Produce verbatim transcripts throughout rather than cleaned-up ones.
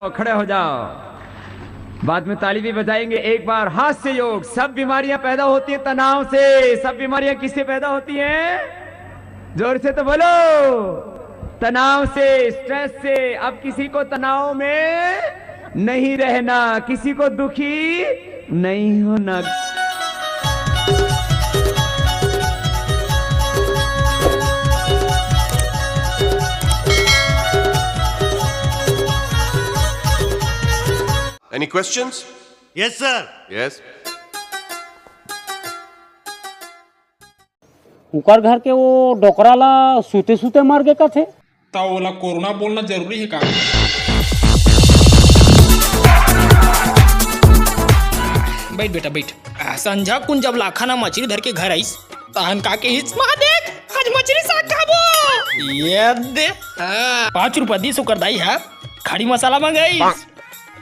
खड़े हो जाओ, बाद में ताली भी बजाएंगे। एक बार हास्य योग। सब बीमारियां पैदा होती हैं तनाव से। सब बीमारियां किससे पैदा होती हैं? जोर से तो बोलो, तनाव से, स्ट्रेस से। अब किसी को तनाव में नहीं रहना, किसी को दुखी नहीं होना। Any questions? Yes, sir. Yes. उकर घर के वो डोकरा ला सुते सुते मर गे कथे। त ओला कोरोना बोलना जरूरी हे का? बैठ बेटा, बैठ। आ, संझा कुन जब लाखा ना मछरी धर के घर आइस, तहन का कहिस, "माँ देख, आज मछरी साग खाबो।" ये दे। हाँ। पाँच रुपया दिस ओकर दाई हा, खड़ी मसाला मंगाइस।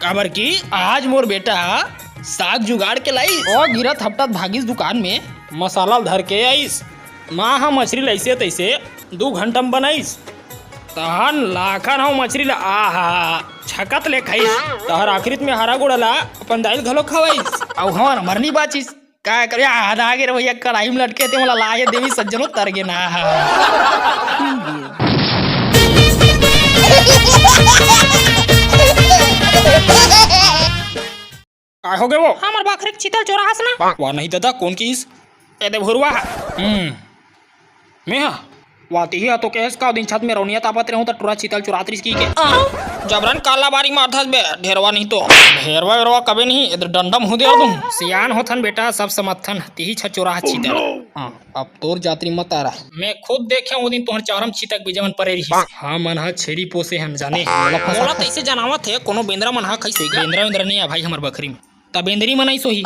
काबर कि आज मोर बेटा ह साग जुगाड़ के लाइस। ओ गिरत हपटत भागिस दुकान में, मसाला ल धर के आइस। माँ ह मछरी ल अइसे तइसे दू घंटा म बनाइस। तहन लाखन ह मछरी ल, आहा, छकत ले खाइस। तहर आखिरी में हरा गोड़ा ल अपन दाई ल घलो खवाइस। अउ हमर मरनी बाचिस। का करे, आधा आगे रे भैया, कढ़ाई में लटके ते, मोला लाहे देवी सज्जनो तर गे ना। काय हो गे वो? हमर बखरी के चीतल चोराहस ना। वाह, नहीं दादा, कोन किस? ए दे भुरवा। हम्म। मैं हा, वातिही हा तो कहेस का, ओ दिन छत में रौनिया तापत रहूं त टुरा चीतल चुरात रिस की के। जबरन काला बारी मारथस बे, ढेरवा नहीं तो। ढेरवा वेरवा कबे नहीं, इधर डंडम हूं दे दूं। सियान होथन बेटा, सब समझथन, तिही छ चुरा चीतल। हाँ, अब तोर जातरी मत आ रहा। मैं खुद देखे ओ दिन तोहर चारम चीतक बीजे मन परे रहिस। हाँ, मन हा छेरी पोसे हम जाने। मोला फंसा मोला तैसे जनावत हे, कोनो बेंदरा मन हा खइसे। बेंदरा वेंदरा नहीं आ भाई हमर बखरी में। त बेंदरी मन अइस होही।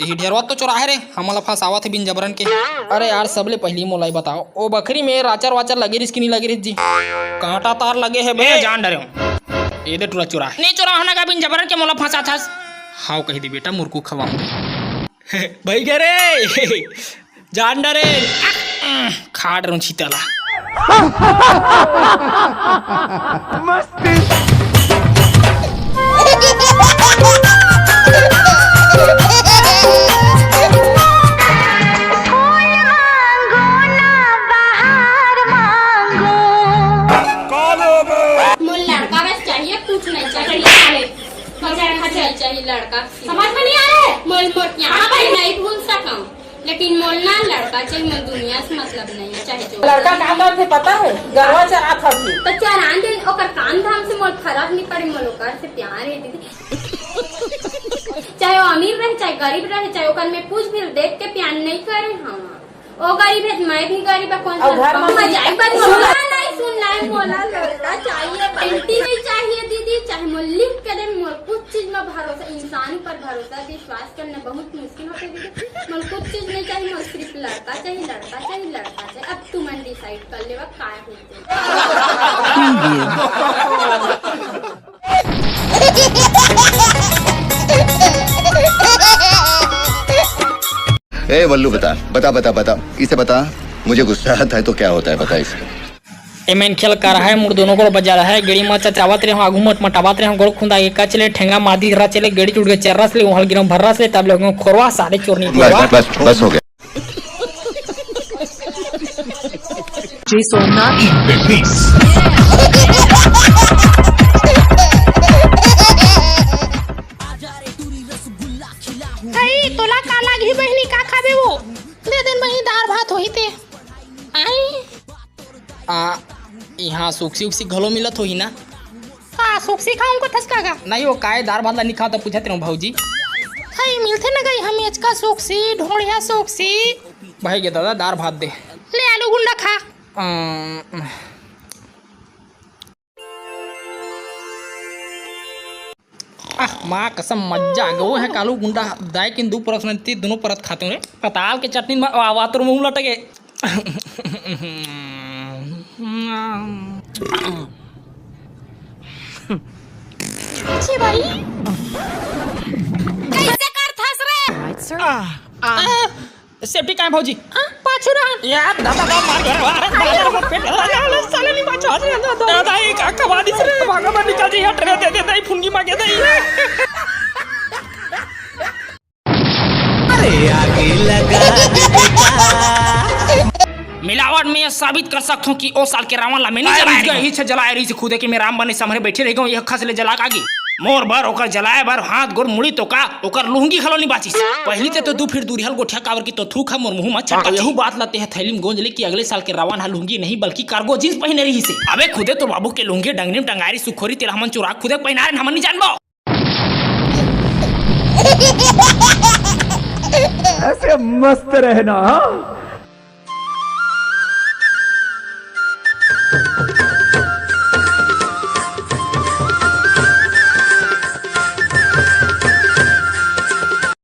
इही ढेरवा तो चोराहे रे, हमन ल फंसावत हे बिन जबरन के। अरे यार, सबले पहिली मोला ई बताओ, ओ बखरी में राचर वाचर लगे रिस कि नी लगे रिस जी? कांटा तार लगे हे बे। ए, जान डरे हूँ। ए दे टुरा चोराहे। नहीं चोराहूँ ना का बिन जबरन के मोला फंसाथस? हाव कहि दे बेटा, मुरकू खवाहूँ। भाई गे रे। जान डरे। खाड़ रहूं छीतला। मस्ती। फूल मांगो ना बहार मांगो। मोर लड़का बस चाहिए, कुछ नहीं चाहिए। बस कुछ नहीं चाहिए लड़का। समझ में नहीं आ रहा है? मोर, मोर यहाँ भाई नहीं भूल सकूं। लेकिन मोल ना लड़का चाहिए, मोल दुनिया से मतलब नहीं है, चाहे जो लड़का का करथे पता है? गरवा चरात हवे। तो चरान दे, ओकर काम धाम से मोल फर्क नहीं पड़े, मोल ओकर से प्यार है दीदी। चाहे वो अमीर रहे, चाहे गरीब रहे, चाहे ओकर में कुछ भी देख के प्यार नहीं करे हम। वो गरीब है, मैं भी गरीब है, कौन सा घर में मजाक बन सुन। मोला नहीं सुनना है, मोला लड़का चाहिए, बेटी नहीं चाहिए दीदी, चाहे मोल लिख के दे, मोल कुछ चीज में भरोसा, इंसान पर भरोसा, विश्वास करना बहुत मुश्किल होता है दीदी। मोल कुछ चीज नहीं चाहिए, मोल सिर्फ लड़का चाहिए, लड़का चाहिए, लड़का चाहिए। अब तुमन डिसाइड कर लेवा काय होते। ए वल्लू, बता, बता, बता, बता, इसे बता, मुझे गुस्सा आता है तो क्या होता है, बता इसे। ए मेन खेल कर है, मुड़ दोनों गोड़ बजा रहा है, गेड़ी मत चचावत रहे हो, आगू मत मटावत रहे हो, गोड़ खुंदा के कच ले, ठेंगा मादी रच ले, गेड़ी चुड़ के चर्रस ले, उहल गिरम भर्रस ले, तब लोगों खोरवा सारे चोरनी बस, बस, बस, बस हो गया। J Sona in the mix। भाई, तोला का लागही बहिनी, का खाबे वो? दे देन बहिनी, दार भात होही ते। आई। आ, इहाँ सुक्सी उक्सी घलो मिलत होही ना? का सुक्सी खाऊं कथस का गा? नहीं, वो काय दार भात ला नहीं खाओ तो पूछत रहूं भौजी। हई मिलथे न गई हमेचका सुक्सी, ढोड़िया सुक्सी। भाई के दादा दार भात दे। ले आलू गुंडा खा। अम, आह, माँ कसम मज्जा आ गयो है कालू गुंडा दाय किन दू परत नहीं ती दोनों परत खाते हुए। पताल के चटनी में आवा तोर मुंह लटके। छी भाई। कैसे कर थस रे? सेफ्टी काय भौजी? आ, पा चुरान। यार, दादा, दादा, मार गया। अरे, दादा, दादा, पेट, अरे, अरे, साले नहीं बचा। अरे, दादा, दादा, ये का कमा दी रे? भागा, भागा, निकल जाइए, हट रे, दे, दे, दे, फुनगी मांगे, दे। अरे, आगे लगा दे बेटा। मिलावट में ये साबित कर सकता हूँ कि ओ साल के रावण ला मैं नहीं जलाए रही हूँ। जलाए रही से खुदे के मैं राम बने समरे बैठे रह गए, ये खस ले जला के आगे। मोर बर ओकर जलाए बर हाथ गोड़ मुड़ी तो का, ओकर लुंगी घलो नहीं बाचिस। पहली ते तो दू फीट दूरी हल गोठिया काबर की तो थूक है मोर मुंह में छटका। यहू बात ला ते ह थैली में गोंज ले कि अगले साल के रावण ह लुंगी नहीं बल्कि कार्गो जींस पहने रही से। अबे खुदे तो बाबू के लुंगी डंगनी में टंगारी सुखोरी तेला हमन चुरा खुदे पहनारे हमन नहीं जानबो। ऐसे मस्त रहना, हाँ?